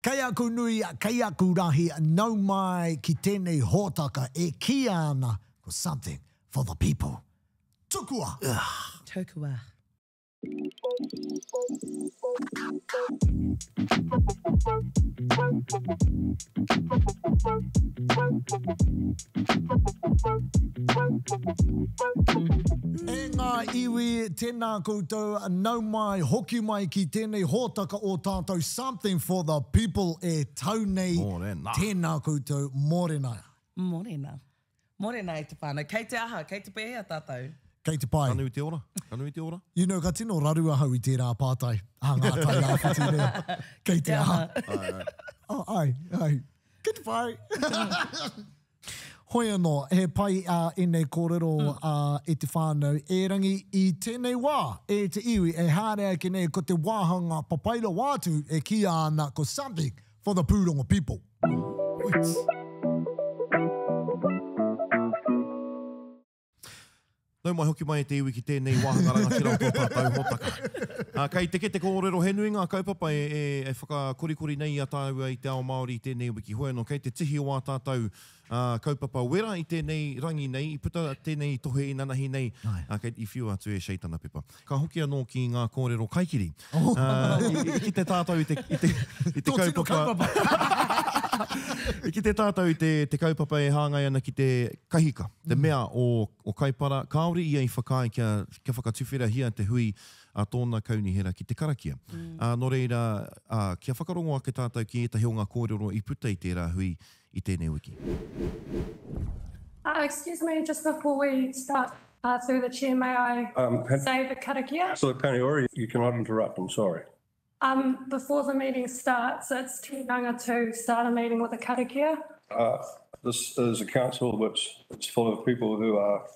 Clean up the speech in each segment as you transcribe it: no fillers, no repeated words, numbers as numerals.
Kei aku nui, kei aku rahi, nau mai ki tēnei hōtaka e kīia ana ko Something for the People. Tukua! Tukua. E ngā iwi, tēnā koutou, nau mai, hoki mai ki tēnei hōtaka o tātou Something for the People e tau nei, Mōrena. tēnā koutou, mōrena. Mōrena. Mōrena e te whānau. Kei te aha? Kei te pēhea tātou? Kei te pai. Ka nui te ora. Ka nui te ora. You know, ka tino raru ahau i tērā pātai a ngā taiāwhiti nei. Kei te aha? Ai, ai. Oh, ai, ai. Kei te pai. Hoi anō, he pai uh, ēnei kōrero uh, e te whānau. Erangi, i tēnei wā, e te iwi, e haere ake nei ko te wāhanga papai rawa atu e kīia ana ko Something for the Pūrongo People. Oits. Nau mai hoki mai e te iwi ki tēnei wāhanga rangatira o tō tātou hōtaka. Ā, kei te kete kōrero he nui ngā kaupapa e, e, e whakakorikori nei i a tāua i te ao Māori i tēnei wiki. Hoi anō, kei te tihi o ā tātou ā, kaupapa wera i tēnei rangi nei, i puta tēnei tohe inanahi nei, ā, kei, i whiua atu e Shea tana pepa. Ka hoki anō ki ngā kōrero kaikiri. Ā, i, i kite tātou i te, i te, i te Tō tino kaupapa. I kite tātou i te, te kaupapa e hāngai ana ki te kahika, te mea o, o Kaipara, kāore ia i whakaae kia, kia whakatuwherahia te hui a tōna kaunihera ki te karakia. Ā, nō reira, ā, kia whakarongo ake tātou ki ētahi o ngā kōrero i puta i tērā hui i tēnei wiki. Uh, excuse me, just before we start, uh, through the chair, may I um, say the karakia? So, Paniora, you cannot interrupt, I'm sorry. Um, before the meeting starts, it's tikanga to start a meeting with a karakia. Uh, this is a council which is full of people who are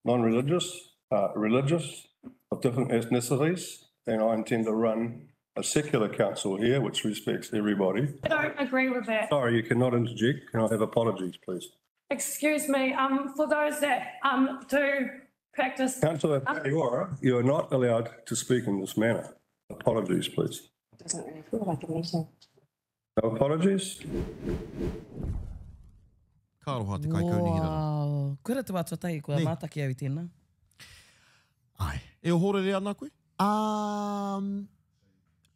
non-religious, uh, religious, of different ethnicities, and I intend to run a secular council here which respects everybody. I don't agree with that. Sorry, you cannot interject. Can I have apologies, please? Excuse me, um, for those that um, do practice... Councillor Paniora, you are not allowed to speak in this manner. Apologies, please. Doesn't really feel like a meeting. No apologies. Ka aroha te kaikaunihera. Wow. Koira te wā tuatahi kua mātaki au i tēnā. Ai. E ohorere ana koe? Um,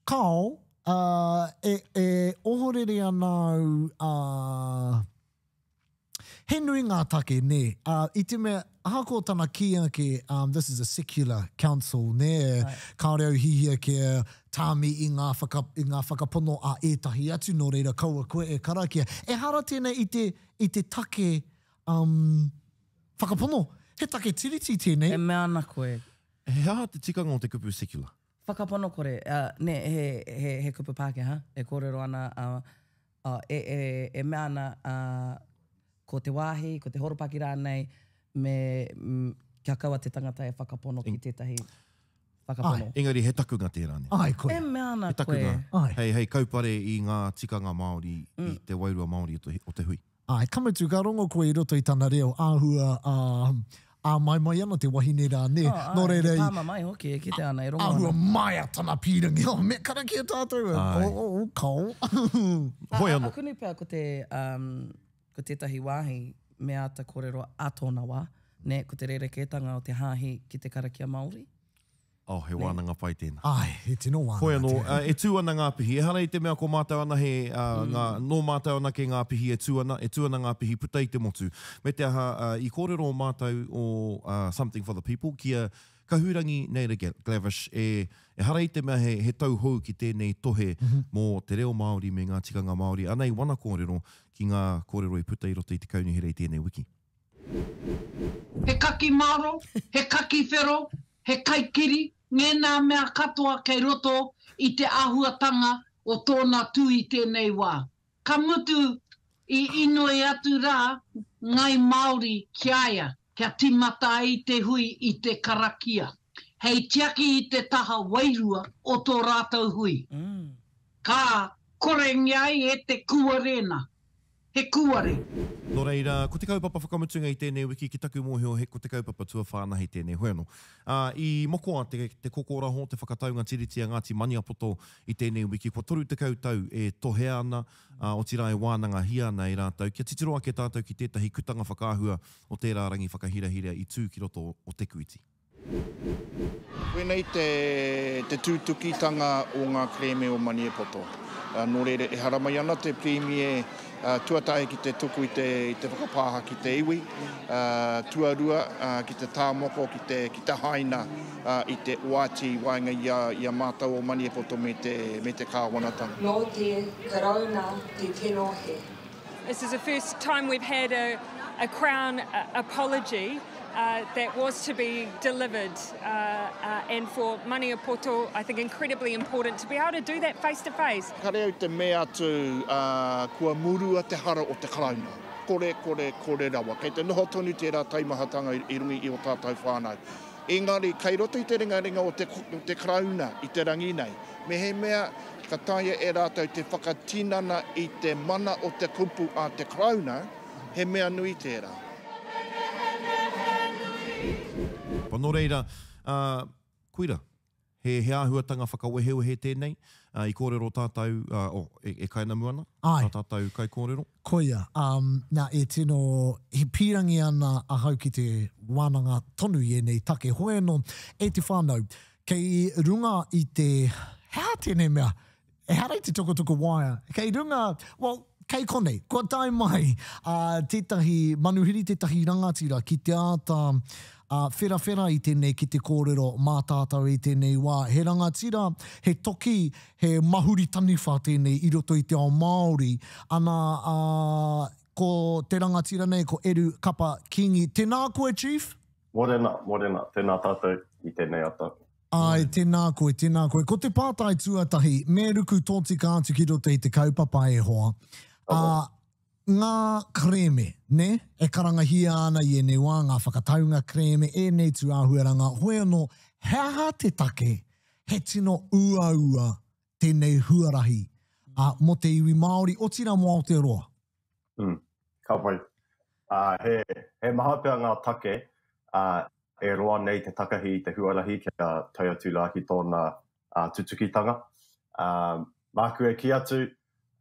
kao, uh, e, e ohorere ana au, uh, He nui ngā take, nē. Ā, i te mea, ahakoa tana kī ake, um, this is a secular council, nē, kāore au hihia kia tāmi i ngā whaka, i ngā whakapono a ētahi atu, nō reira kaua koe e karakia. Ehara tēnei i te, i te take, um, whakapono. He take tiriti tēnei. E mea ana koe. He aha te tikanga o te kupu secular? Whakapono kore, ā, nē, he, he, he kupu Pākehā e kōrero ana, ā, ā, e, e, e mea ana, ā, ko te wāhi, ko te horopaki rānei, me, kia kaua te tangata e whakapono ki tētahi whakapono. Āe, engari he takunga tērā, nē? Āe, koe. E mea ana He takunga, koe. Āe. hei, hei kaupare i ngā tikanga Māori, i te wairua Māori o te, o te hui. Āe, ka mutu, ka rongo koe i roto i tana reo, āhua, ā, āmaimai ana te wahine rā, nē? Oh, āe, Nō reira he i. pāmamae hoki e kite ana, e rongo ana. Āhua maia tana pīrangi, oh, me karakia tātou, Āe. oh, oh, oh, kao. Hoi anō. Akuni pea ko te, um, ko tētahi wāhi me āta kōrero ā tōna wā, nē, ko te rerekētanga o te hāhi ki te karakia Māori. Oh, he wānanga pai tēnā. Āe, he tino wānanga Hoi anō, tēnā. e tū ana ngā pihi. Ehara i te mea ko mātou anahe, ngā, nō mātou anake ngā pihi e tū ana, e tū ana ngā pihi puta i te motu. Me te aha, i kōrero mātou o Something for the People ki a Kahurangi Naida Glavish e, ehara i te mea he, he tauhou ki tēnei tohe mō te reo Māori me ngā tikanga Māori. Anei wana kōrero ki ngā kōrero i puta i roto i te kaunihera i tēnei wiki. He kaki maro, he kaki whero, he kaikiri, ngēnā mea katoa kei roto i te āhuatanga o tōna tū i tēnei wā. Ka mutu i inoi atu rā Ngai Māori ki a ia kia tīmata ai te hui i te karakia, hei tiaki i te taha wairua o tō rātou hui. Ka korengia ai e te kuarena. He kūare. Nō reira, ko te kaupapa whakamutunga i tēnei wiki ki taku mōhio he ko te kaupapa tuawhā anahe tēnei. Hoi anō. Ā, i mokoa te, te kokoraho, te whakataunga tiriti a Ngāti Maniapoto i tēnei wiki, kua 30 tau e tohea ana, ā, otirā e wānangahia ana e rātou, kia titiro ake tātou ki tētahi kutanga whakaahua o tērā rangi whakahirahira i tū ki roto o Te Kūiti. Koinei te tūtukitanga o ngā kerēme o Maniapoto. Nō reira, e haramai ana te Pirimie tuatahi ki te tuku i te whakapāha ki te iwi, tuarua ki te tā moko, ki te haina i te oati i waenga i a mātou o Maniapoto me te kāwanatanga. Nō te Karauna te tino he. This is the first time we've had a, a Crown apology uh, that was to be delivered. Uh, uh, and for Maniapoto, I think incredibly important to be able to do that face to face. Kare au te mea atu uh, kua murua te hara o te Karauna. Kore, kore, kore rawa. Kei te noho tonu tērā taimahatanga i runga i o tātou whānau. Engari, kei roto i te ringaringa o te, o te Karauna i te rangi nei, mehemea ka taea e rātou te whakatinana i te mana o te kupu a te Karauna, he mea nui tērā. Nō reira, koira, he, he āhuatanga whakawehewehe tēnei, i kōrero tātou, oh, e, e kainamu ana, Āe. tā tātou kaikōrero. Koia, nā, e tino he pīrangi ana ahau ki te wānanga tonu i ēnei take. Hoi anō, e te whānau, Kei runga i te, he aha tēnei mea? Ehara i te tukutuku waea. Kei runga, well, kei konei, kua tae mai a, tētahi manuhiri, tētahi rangatira ki te āta a, wherawhera i tēnei ki te kōrero mā tātou i tēnei wā. He rangatira, he toki, he mahuri taniwha tēnei i roto i te ao Māori. Ana, a, ko te rangatira nei, ko Eru Kapa Kingi. Tēnā koe, Chief? Morena, morena, tēnā tātou i tēnei ata. Āe, tēnā koe, tēnā koe. Ko te pātai tuatahi, me ruku tōtika atu ki roto i te kaupapa e hoa. Ā, ngā kerēme, nē, e karangahia ana i ēnei wā, ngā whakataunga kerēme, ēnei tūāhuaranga, hoi anō, he aha te take he tino uaua tēnei huarahi, ā, mō te iwi Māori, otirā mō Aotearoa? Mm, ka pai. Uh, he, he maha pea ngā take uh, e roa nei te takahi i te huarahi kia tae atu rā ki tōna uh, tutukitanga. Uh, māku e kī atu,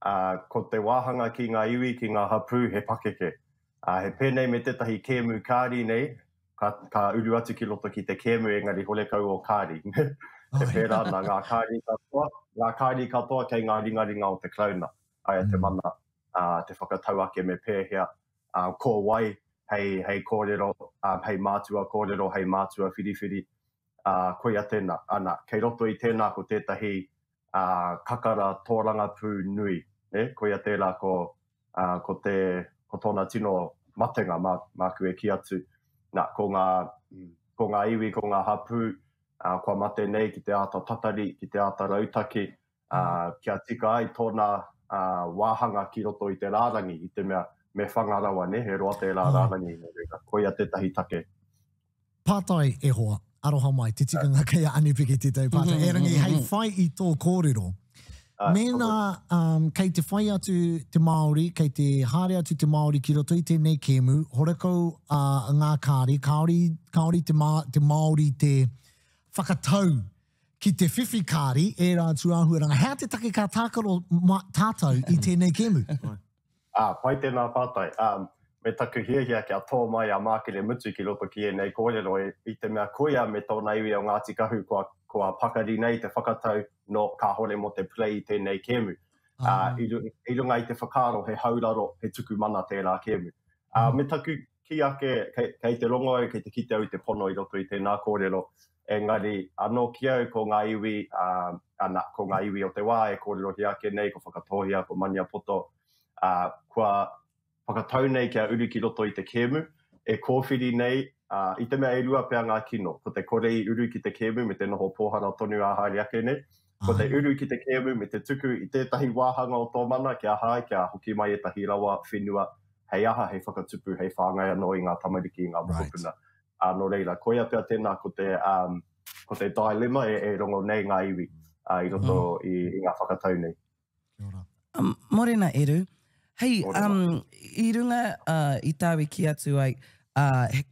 uh, ko te wāhanga ki ngā iwi, ki ngā hapū, he pakeke. Uh, he pēnei me tētahi kēmu kāri nei, ka, ka uru atu ki roto ki te kēmu engari horekau o kāri. e pērā ana ngā kāri katoa, ngā kāri katoa kei ngā ringaringa o te Karauna, aia te mm. mana ā, te whakatau ake me pēhea, ā, ko wai hei, hei kōrero, ā, hei mātua kōrero, hei mātua whiriwhiri, ā, koia tēnā. Ana, kei roto i tēnā ko tētahi, ā, kakara tōrangapū nui, nē, koia tērā ko, ā, ko te, ko tōna tino matenga, mā, māku e kī atu, nā, ko ngā, ko ngā iwi, ko ngā hapū, ā, kua mate nei ki te āta tatari, ki te āta rautaki, ā, kia tika ai tōna wāhanga ki roto i te rārangi, i te mea me whanga rawa, nē, he roa tērā rārangi, nō reira, koia tētahi take. Pātai, e hoa, aroha mai, te tikanga kei a Anipiki tētahi pātai. Erangi, hei whai i tō kōrero, mēnā kei te whai atu te Māori, kei te haere atu te Māori ki roto i tēnei kēmu, horekau ngā kāri, kāore, kāore te, te Māori te whakatau Ki te whiwhi kāri, ērā tūāhuaranga, he aha te take ka tākaro tātou i tēnei kēmu? Ā, pai tēnā pātai. Ā, me taku hiahia kia tō mai a Mākere Mutu ki roto ki ēnei kōrero, i te mea koia me tōna iwi o Ngāti Kahu kua, kua pakari nei te whakatau, nō, kāhore mō te play i tēnei kēmu. Ā, i, i runga i te whakaaro he hauraro, he tuku mana tērā kēmu. Ā, me taku kī ake, kei, kei te rongo au, kei te kite au i te pono i roto i tēnā kōrero, engari anō ki au ko ngā iwi, ā, ana, ko ngā iwi o te wā e kōrerohia ake nei, ko Whakatōhea, ko Maniapoto, ā, kua whakatau nei kia uru ki roto i te kēmu, e kōwhiri nei, ā, i te mea e rua pea ngā kino, ko te kore i uru ki te kēmu me te noho pōhara tonu ā haere ake nei, ko te uru ki te kēmu me te tuku i tētahi wāhanga o tō mana kia aha ai, kia hoki mai ētahi rawa, whenua, hei aha, hei whakatupu, hei whāngai anō i ngā tamariki, i ngā mokopuna. Right. Ā, nō reira, koia pea tēnā ko te, um, ko te dilemma e, e rongo nei ngā iwi uh, i roto mm. i, i ngā whakatau nei. Kia ora. Um, morena Eru, Hei, Nō reira. um, i runga uh, i tāu i kī atu ai, uh, he,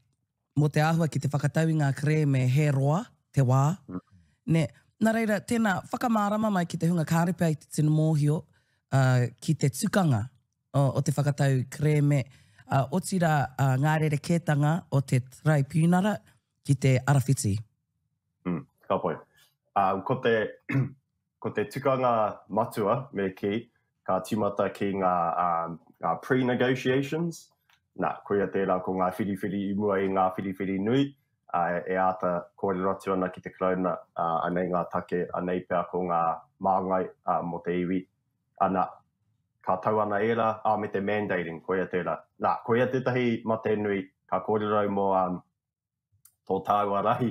mō te āhua ki te whakatau i ngā kerēme he roa te wā, mm. nē. Nā reira, tēnā, whakamārama mai ki te hunga kāre pea i te tino mōhio uh, ki te tukanga o, o te whakatau kerēme, uh, otirā uh, ngā rerekētanga o te taraipiunara ki te arawhiti. Mm, ka pai. Um, ko te, ko te tukanga matua, me kī, ka tīmata ki ngā, um, ngā pre-negotiations, nā, koia tērā ko ngā whiriwhiri i mua i ngā whiriwhiri nui, uh, e āta kōrero atu ana ki te Karauna, uh, anei ngā take, anei pea ko ngā māngai uh, mō te iwi, ana, ka tau ana ērā, ā, me te mandating, koia tērā. Nā, koia tētahi mate nui, ka kōrero au mō um, tō tāua rahi,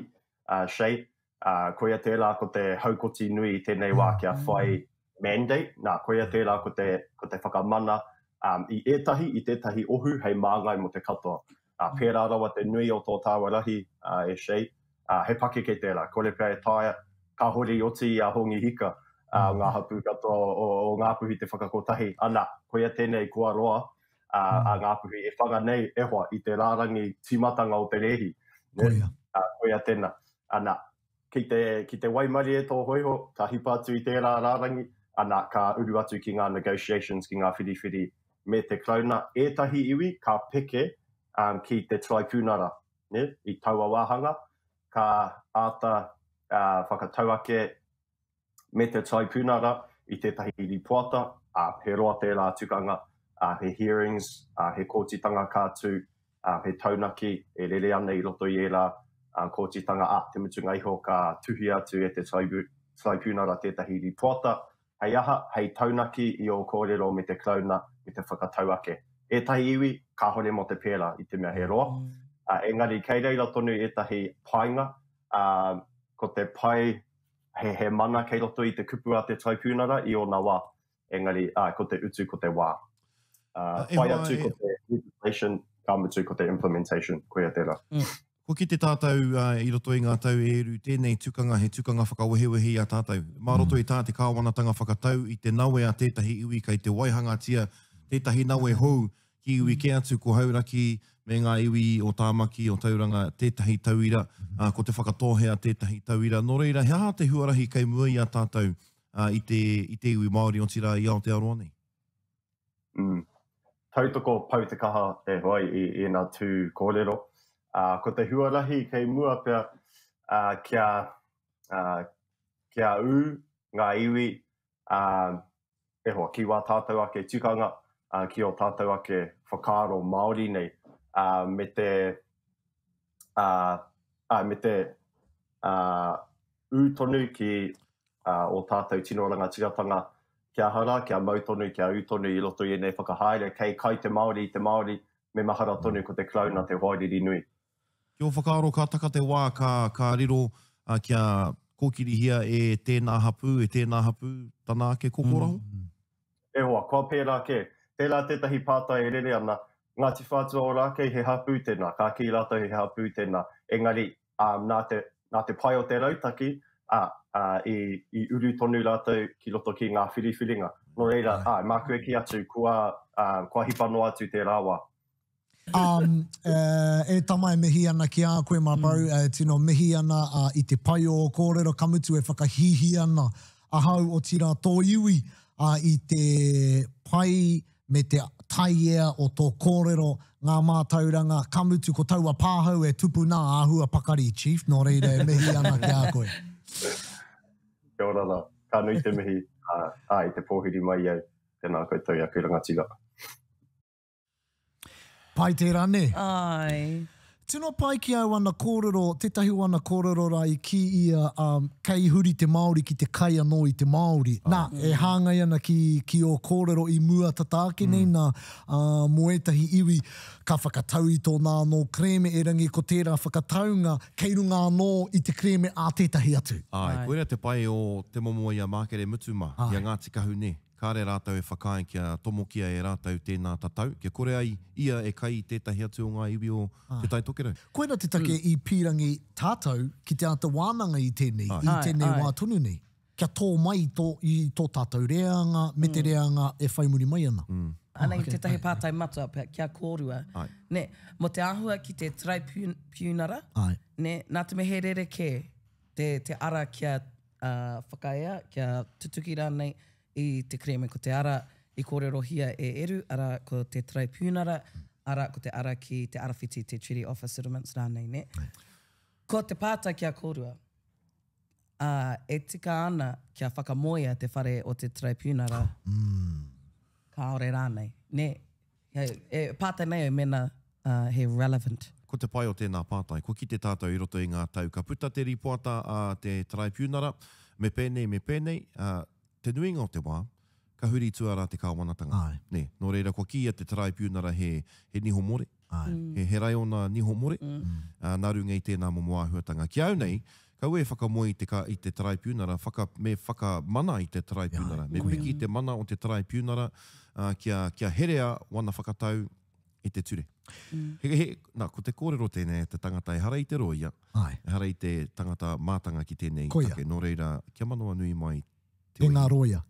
a Shay, ā, koia tērā ko te haukoti nui i tēnei wā kia whai mandate, nā, koia tērā ko te, ko te whakamana um, i ētahi, i tētahi ohu hei māngai mō te katoa. Ā, pērā rawa te nui o tō tāua rahi, ā, e Shay, ā, he pakeke tērā, kore pea e taea, kāhore i oti i a Hongi Hika, ā, ngā hapū katoa o, o, o Ngāpuhi te whakakotahi, ana, koia tēnei kua roa, a, a Ngāpuhi e whanga nei, e hoa, i te rārangi tīmatanga o te rēhi. Koia. A, koia tēnā. Ana, ki te, ki te waimarie tō hōiho, ka hipa atu i tērā rārangi, ana, ka uru atu ki ngā negotiations, ki ngā whiriwhiri me te Karauna. Ētahi iwi ka peke um, ki te taraipiunara, ne, i taua wāhanga, ka āta uh, whakatau ake me te taraipiunara i tētahi rīpoata, ā, he roa tērā tukanga, ā, he hearings, ā, he kōtitanga ka tū, ā, he taunaki e rere ana i roto i ērā kōtitanga, ā, te mutunga iho ka tuhia atu e te taraipiunara tētahi rīpoata, hei aha, hei taunaki i ō kōrero me te Karauna me te whakatau ake. Ētahi iwi, kāhore mō te pērā, i te mea he roa, ā, engari kei reira tonu ētahi painga, ā, ko te pai He, he mana kei roto i te kupu a te Traipiunara i ōna wā, engari, āe, ko te utu ko te wā. Uh, whai atu ko te legislation, ka mutu ko te implementation, koia tērā. Mm. Kua kite tātou uh, i roto i ngā tau e eru tēnei tukanga he tukanga whakawehewehe i a tātou. Mā roto i tā te kāwanatanga whakatau i te nawe a tētahi iwi kei te waihangatia tētahi nawe hou Ki iwi kē atu ko Hauraki me ngā iwi o Tāmaki, o Tauranga tētahi tauira, ā, ko Te Whakatōhea tētahi tauira. Nō reira, he aha te huarahi kei mua i a tātou i te, i te iwi Māori, otirā i Aotearoa nei? Mm. Tautoko pau te kaha e hoa i ēnā tū kōrero. Ā, ko te huarahi kei mua pea, ā, kia, ā, kia ū ngā iwi, ā, E hoa, ki wā tātou ake tikanga, ā, ki ō tātou ake whakaaro Māori nei, ā, me te, ā, ā, me te, ā, ū tonu ki, ā, ō tātou tino rangatiratanga, kia aha rā, kia mau tonu, kia ū tonu i roto i ēnei whakahaere, kei kai te Māori i te Māori, me mahara tonu ko te Karauna te hoariri nui. Ki ō whakaaro ka taka te wā ka, ka riro kia kōkirihia e tēnā hapū, e tēnā hapū tana ake kokoraho? E hoa, kua pērā kē. Tērā tētahi pātai e rere ana, Ngāti Whātua Ōrākei he hapū tēnā, ka kī rātou he hapū tēnā, engari, ā, nā te, nā te pai o te rautaki, ā, ā, i, i uru tonu rātou ki roto ki ngā whiriwhiringa. Nō reira, āe, māku e kī atu, kua, ā, kua hipa noa atu tērā wā. Um, e tama e mihi ana ki a koe my bro, mm. e tino mihi ana uh, i te pai o kōrero, ka mutu e whakahīhī ana ahau otirā tō iwi uh, i te pai me te taiea o tō kōrero, ngā mātauranga, ka mutu ko taua pāhau e tupu nā āhua pakari, Chief, nō reira e mihi ana ki a koe. Kia ora rā, ka nui te mihi uh, uh, i te pōhiri mai au, tēnā koutou i aku rangatira. Pai tērā nē? Āe. Tino pai ki au ana kōrero, tētahi o ana kōrero rā i kī ia, um, kei huri te Māori ki te kai anō i te Māori. Nā, e hāngai ana ki, ki ō kōrero i mua tata ake nei nā, ā, mō ētahi iwi ka whakatau i tōna anō kerēme erangi ko tērā whakataunga kei runga anō i te kerēme a tētahi atu. Āe, koira te pai o te momo i a Mākere Mutu mā, i a Ngāti Kahu nē. Kāre rātou e whakaae kia tomokia e rātou tēnā tatau, kia kore ai ia e kai i tētahi atu o ngā iwi o Te Tai Tokerau. Koira te take i pīrangi tātou ki te āta wānanga i tēnei, i tēnei wā tonu nei. kia tō mai i tō, i tō tātou reanga me te reanga e whai muri mai ana. Anei tētahi pātai matua pea kia kōrua, nē, mō te āhua ki te taraipiunara, nē, nā te mea he rerekē te, te ara kia whakaea, kia tutuki rānei i te kerēme, ko te ara i kōrerohia e Eru, arā, ko te taraipiunara, arā, ko te ara ki te arawhiti, te Treaty Office Settlements rānei, nē. Ko te pātai ki a kōrua, Ā, e tika ana kia whakamoea te whare o te taraipiunara, kāore rānei, nē? E pātai nei au mēnā he relevant. Ko te pai o tēnā pātai, kua kite tātou i roto i ngā tau, ka puta te rīpoata a te taraipiunara, me pēnei, me pēnei, ā, te nuinga o te wā, ka huri tuarā te kāwanatanga. Nē, nō reira kua kīia te taraipiunara he, he niho more. He, he raiona niho more, ā, nā runga i tēnā momo āhuatanga. Ki au nei, kaua e whakamoe i te, ka, i te taraipiunara, whaka, me whakamana i te taraipiunara, me piki te mana o te taraipiunara, ā, kia, kia herea wana whakatau i te ture. He, he, nā, ko te kōrero tēnei a te tangata ehara i te rōia, ehara i te tangata mātanga ki tēnei take, nō reira, kia manawanui mai E ngā rōia.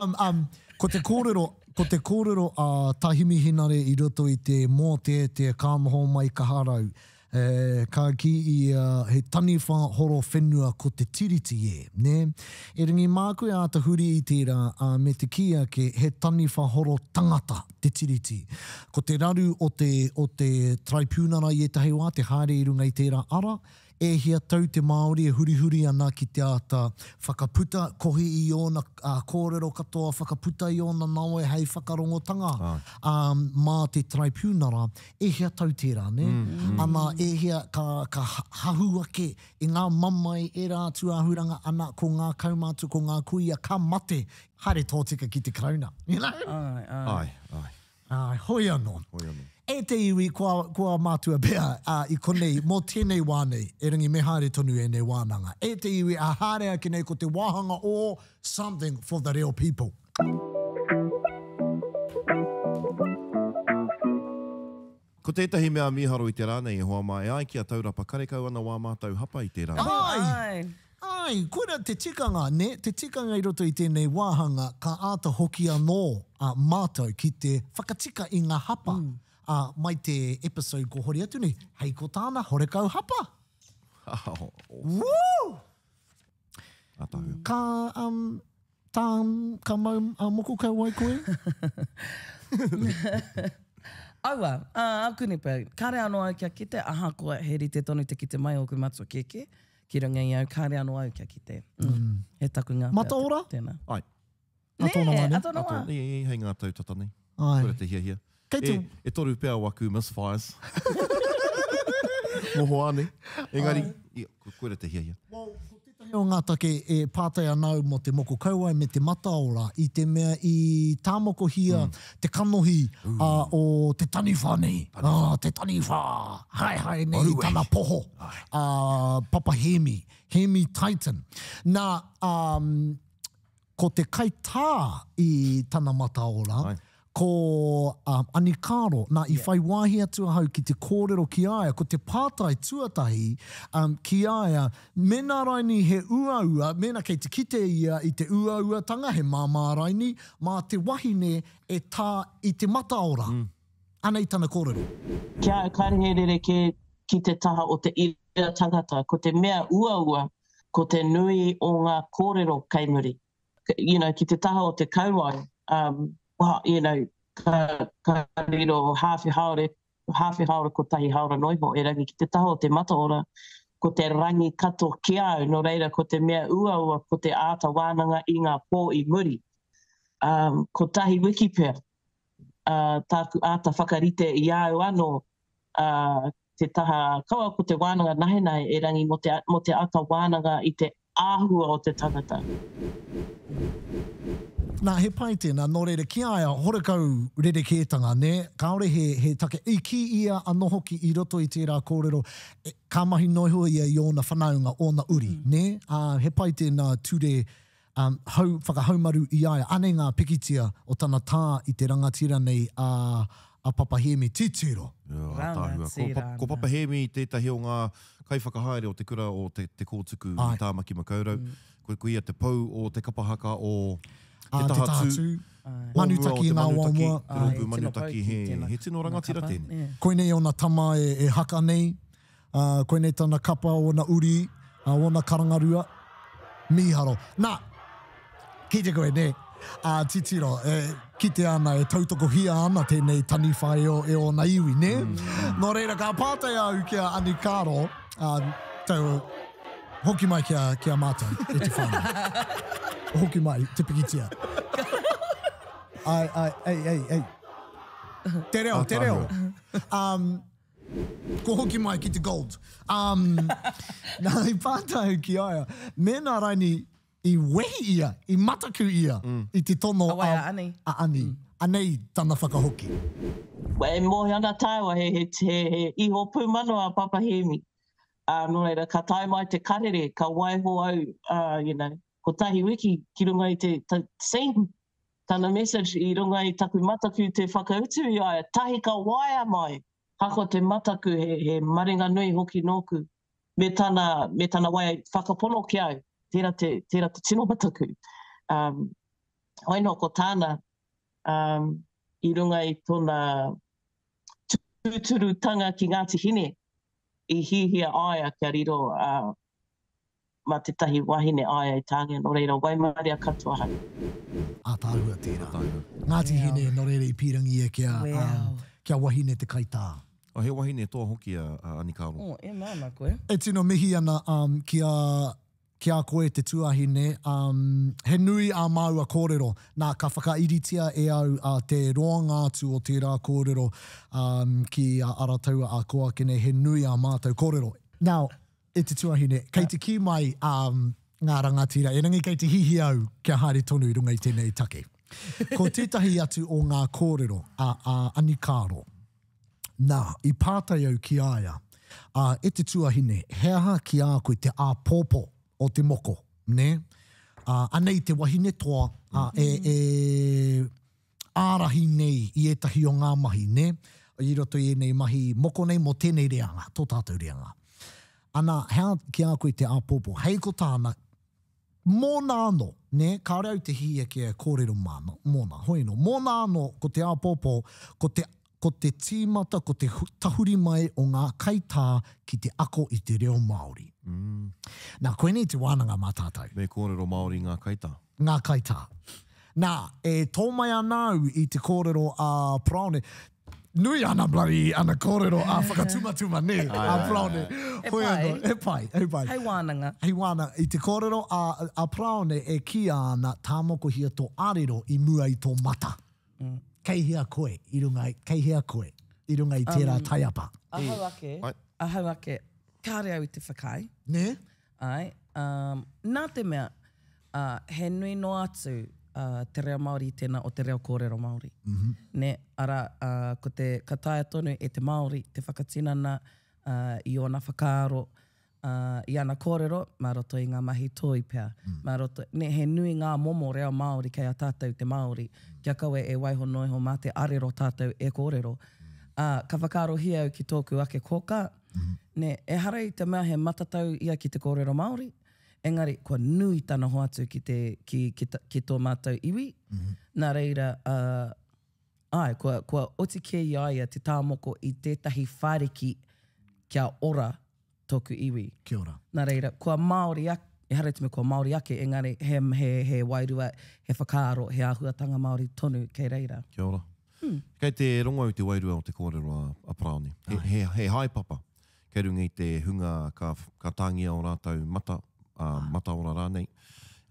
Um, um, ko te kōrero, ko te kōrero a Tā Himi Henare i roto i te mōteatea ka noho mai Kaharau, e, ka kī ia he taniwha horo whenua ko te Tiriti e, nē? Erangi māku e āta huri i tērā, ā, me te kī ake he taniwha horo tangata te Tiriti. Ko te raru o te, o te Taraipiunara i ētahi wā, te haere i runga i tērā ara, E hia tau te Māori e hurihuri ana ki te āta whakaputa, kohi i ōna kōrero katoa, whakaputa i ōna nawe hei whakarongotanga mā te Taraipiunara, e hia tau tērā, nē? Ana, e hia ka, ka hahū ake i ngā mamae, ērā atu āhuranga, ana, ko ngā kaumātua, ko ngā kuia, ka mate, haere tōtika ki te Karauna, you know? Āe, āe. Āe, āe. Āe, hoi anō. Hoi anō. E te iwi, kua, kua mātua pea, ā, i konei, mō tēnei wā nei, erangi me haere tonu ēnei wānanga. E te iwi, ā, haere ake nei ko te wāhanga o Something for the Reo People. Ko tētahi mea mīharo i te rā nei, e hoa mā, e ai ki a Taurapa, karekau ana wā mātou hapa i tērā rā. Āe! Āe, koira te tikanga, nē, te tikanga i roto i tēnei wāhanga, ka āta hoki anō a mātou ki te whakatika i ngā hapa, ā, mai te episode ko hori atu nei, hei ko tāna, horekau hapa! Woo! Ātaahua. Ka, um, tā, ka mau a moko kauae koe? Aua, ā, akuni pea, kāre anō au kia kite, ahakoa he rite tonu te kite mai o ōku matua kēkē ki runga i au, kāre anō au kia kite. Mm. He takunga pea Mataora? tēnā. Ai. A tōna wā, nē? A tōna wā. Ā tōna, i, hei ngā tau tata nei. Ai. Koira te hiahia. Kei te... E, e toru pea waku misfires. Mohoa nei. Engari, i, koira te hiahia. Well, ko tētahi o ngā take e pātai ana au mō te moko kauae me te mataora, i te mea i tāmokohia mm. te kanohi uh, o te taniwha nei. Taniwha. Uh, te taniwha, haehae nei Maruwe. tana poho. Uh, Papa Hēmi, Hēmi Titan. Nā, um, Ko te kaitā i tana mataora, ko Anikaro. Nā, i whai wāhi atu ahau ki te kōrero ki a ia, ko te pātai tuatahi ki a ia, mēnā raini he uaua, mēnā kei te kite ia i te uauatanga, he māmā raini, mā te wahine e tā i te mataora. Anei tana kōrero. Ki a au, kāre he rerekē ki te taha o te ira tangata, ko te mea uaua ko te nui o ngā kōrero kei muri. You know, ki te taha o te kauae, um, well, you know, ka, ka riro hāwhe haore, hāwhe haora kotahi haora noa iho, erangi ki te taha o te mataora, ko te rangi kato ki a au, nō reira ko te mea uaua ko te āta wānanga i ngā pō i muri. Um, kotahi wiki pea, uh, tāku āta whakarite i a au anō, uh, te taha, kaua ko te wānanga nahenahe, erangi mō te, mō te āta wānanga i te āhua o te tangata. Nā, he pai tēnā, nō reira, ki a ia, horekau rerekētanga, nē, kāore he, he take. I kī ia anō hoki i roto i tērā kōrero, e, ka mahi noa iho ia i ōna whanaunga, ōna uri, nē, ā, he pai tēnā ture, ā, hau, whakahaumaru i a ia. Anei ngā pikitia o tana tā i te rangatira nei, ā, a Papa Hēmi. Titiro! Ātaahua. Ko, pa, ko Papa Hēmi tētahi o ngā kaiwhakahaere o te kura o Te, te Kōtuku i Tāmaki Makaurau. Ko, ko ia te pou o te kapa haka o Te Te Taha Taha Tū. Tū. O mua o Manutaki te i ngā wā Manutaki, mua. te rōpū Manutaki, he, he tino rangatira tēnei. Koinei ōna tama e, e haka nei. Ā, koinei tana kapa, ōna uri, ā, ōna karangarua. Mīharo. Nā, kite koe, nē? Ā, titiro, e kitea ana, e tautokohia ana tēnei taniwha e, e ōna iwi, nē? Nō reira, ka pātai au ki a Ani Karo, ā, tau, hoki mai ki a, ki a mātou, e te whānau. Hoki mai, te pikitia. Ai, ai, ei, ei, ei. Te reo, te reo. Um, Ko hoki mai ki te gold. Um, nā, i pātai au ki a ia, mēnā raini i wehi ia, i mataku ia mm. i te tono a, a, Ani. A Ani. Mm. Anei tana whakahoki. E mōhio ana tāua he, he, he, he iho pūmanawa a Papa Hēmi. Uh, nō reira, ka tae mai te karere, ka waiho au, uh, you know, kotahi wiki ki runga i te, te scene, tana message i runga i taku mataku te whakautu i a ia, tahi ka waea mai. Kako te mataku he, he maringa nui hoki nōku. Me tana, me tana waea whakapono ki au, tērā te, tērā te tino mataku. Um, hoi nō ko tāna, um, i runga i tōna tūturutanga ki Ngāti Hine, i hihia aia kia riro uh, mā tētahi wahine aia i tāngia, nō reira waimaria katoa ahau. Ātaahua tērā. Ngāti Hine, nō reira i pīrangi ia kia, kia wahine te kaitā. Oh, he wahine toa hoki a Ani Karo. Oh, e mea ana koe. E tino mihi ana ki a, ki a koe te tuahine, he nui ā māua kōrero, nā ka whakairitia e au te roanga atu o tērā kōrero ki a Arataua a kō ake nei, he nui ā mātou kōrero. Now, E te tuahine, kei te kī mai ngā rangatira, erangi kei te hihi au kia haere tonu i runga i tēnei take. Ko tētahi atu o ngā kōrero a, a Anikāro, nā, i pātai au ki a ia, ā, e te tuahine, he aha ki a koe te āpōpō o te moko, nē? Ā, anei te wahine toa, ā, e, e, ārahi nei i ētahi o ngā mahi, nē, i roto i ēnei mahi moko nei mō tēnei reanga, tō tātou reanga. Ana, he aha ki a koe te āpōpō? Hei ko tāna, mōna anō, nē, kāore au te hiahia kia kōrero māna, mōna, hoi anō, mōna anō ko te āpōpō, ko te, ko te tīmata, ko te tahuri mai o ngā kaitā ki te ako i te reo Māori. Nā, koinei te wānanga mā tātou. Me kōrero Māori ngā kaitā. Ngā kaitā. Nā, e tō mai ana au i te kōrero a Paraone, nui ana bloody ana kōrero a whakatumatuma, nē, a Paraone. He pai. He pai, he pai. Hei wānanga. Hei wānanga. I te kōrero a, a Paraone e kīia ana, tāmokohia tō arero i mua i tō mata. Kei hea koe i runga, kei hea koe i runga i tērā taiapa? Ahau ake, ahau ake, kāre au i te whakaae. Nē? Āe, ā, nā te mea, ā, he nui noa atu, ā, te reo Māori i tēnā o te reo kōrero Māori. Nē, arā, ā, ko te, ka taea tonu e te Māori te whakatinana, ā, i ōna whakaaro, ā, i ana kōrero mā roto i ngā mahi toi pea, mā roto, nē, he nui ngā momo reo Māori kei a tātou te Māori, kia kaua e waiho noa iho mā te arero tātou e kōrero. Ā, ka whakaarohia au ki tōku ake kōkā, Nē, ehara i te mea he matatau ia ki te kōrero Māori, engari kua nui tana hoatu ki te, ki, ki, ki tō mātou iwi, nā reira, ā, āe, kua, kua oti kē i a ia te tāmoko i tētahi whāriki kia ora tōku iwi. Kia ora. Nā reira, kua Māori ake, ehara i te mea kua Māori ake, engari he, he, he wairua, he whakaaro, he āhuatanga Māori tonu kei reira. Kia ora. Kei te rongo au te wairua o te kōrero a Paraone. He, he, he haepapa kei runga i te hunga ka, ka tāngia ō rātou mata, ā, mataora rānei,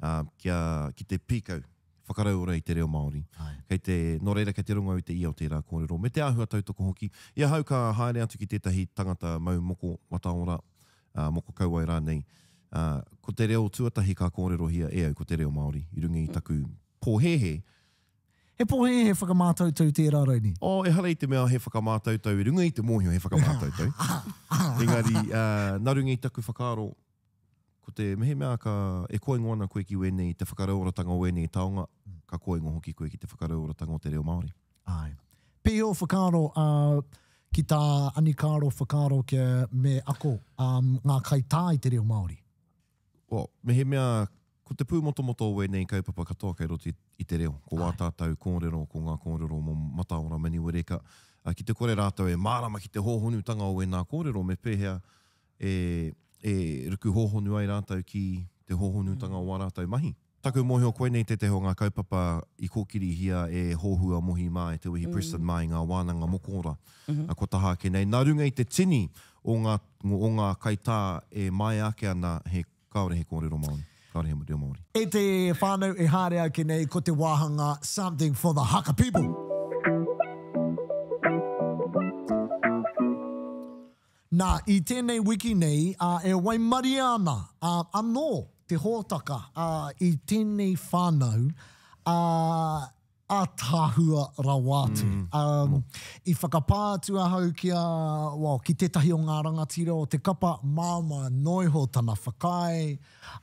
ā, kia, ki te pīkau, whakarauora i te reo Māori. Kei te, nō reira kei te rongo au i te ia o tērā kōrero. Me te āhua tautoko hoki. I ahau ka haere atu ki tētahi tangata mau moko mataora, ā, moko kauae rānei, ā, ko te reo tuatahi ka kōrerohia e au ko te reo Māori i runga i taku pōhēhē He pōhēhē whakamātautau tērā raini. Oh, ehara i te mea he whakamātautau i runga i te mōhio he whakamātautau. Engari, nā runga i taku whakaaro, ko te mehemea ka, e koingo ana koe ki wēnei, te whakarauoratanga o wēnei taonga, ka koingo hoki koe ki te whakarauoratanga o te reo Māori. Āe. Pēhea ō whakaaro ki tā Anikaro whakaaro kia me ako ngā kaitā i te reo Māori? Well, mehemea ko te pūmotomoto o ēnei kaupapa katoa kei roto i te reo, ko wā tātou kōrero, ko ngā kōrero mō Mataora Maniwareka, ki te kore rātou e mārama ki te hōhonutanga o ēnā kōrero, me pēhea e, e ruku hōhonu ai rātou ki te hōhonutanga o ā rātou mahi. Taku mōhio koinei tētehi o ngā kaupapa i kōkirihia e Hōhua Mohi mā, e Te Wehi Preston mā i ngā wānanga mokora kua taha ake nei. Nā runga i te tini o ngā, o ngā kaitā e maea ake ana he, kāore he kōrero Māori, kāore he reo Māori. E te whānau e haere ake nei ko te wāhanga Something for the Haka People. Nā, i tēnei wiki nei, ā, e waimarie ana, ā, anō te hōtaka, ā, i tēnei whānau, ā, ātaahua rawa atu. Ā, i whakapā atu ahau ki a, well, ki tētahi o ngā rangatira o te kapa, māmā noa iho tana whakaae,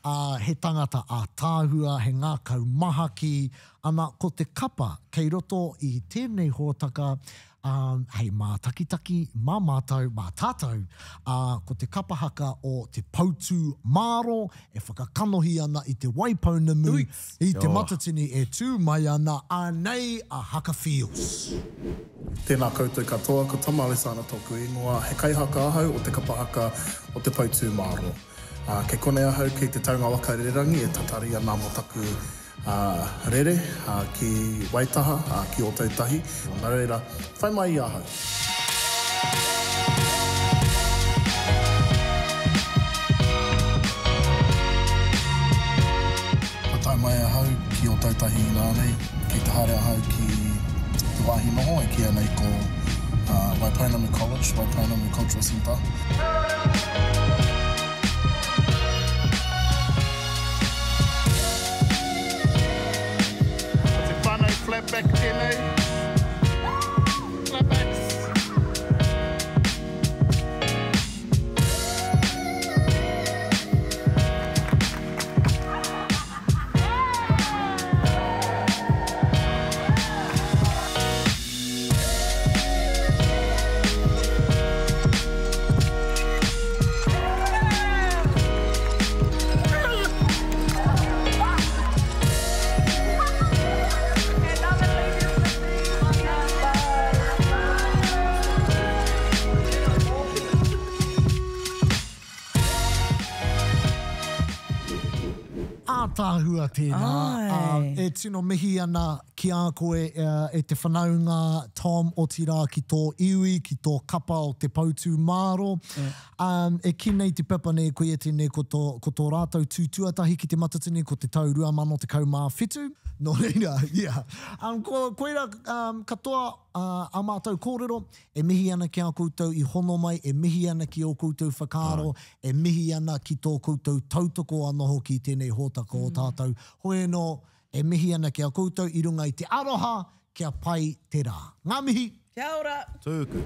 ā, he tangata ātaahua, he ngākau mahaki, ana, ko te kapa kei roto i tēnei hōtaka, ā, hei mātakitaki mā mātou, mā tātou, ā, ko te kapa haka o Te Poutū Māro e whakakanohi ana i Te Waipounamu, i Te Matatini e tū mai ana, anei a Haka Feels. Tēnā koutou katoa, ko Tama Alesana tōku ingoa, he kaihaka ahau o te kapa haka o Te Poutū Māro. Ā, kei konei ahau kei te taunga waka rererangi e tatari ana mō taku rere ki Waitaha, ki Ōtautahi. Nā reira, whai mai i ahau. Kua tae mai ahau ki Ōtautahi inānei, kei te haere ahau ki te wāhi noho e kīia nei ko Waipounamu College, Waipounamu Cultural Centre. Ko te whanau flatback tenei. Flatbacks. Ātaahua tēnā. Āe. E tino mihi ana ki a koe e te whanaunga Tom, otirā ki tō iwi, ki tō kapa o Te Poutūmāro. E kī nei te pepa nei, koia tēnei ko tō, ko tō rātou tū tuatahi ki Te Matatini ko te tau 2017. Nō reira, yeah. Ko, koira katoa ā mātou kōrero, e mihi ana ki a koutou i hono mai, e mihi ana ki ō koutou whakaaro, e mihi ana ki tō koutou tautoko anō hoki i tēnei hōtaka o tātou. Hoi anō, E mihi ana ki a koutou i runga i te aroha kia pai te rā. Ngā mihi! Kia ora! Tūku.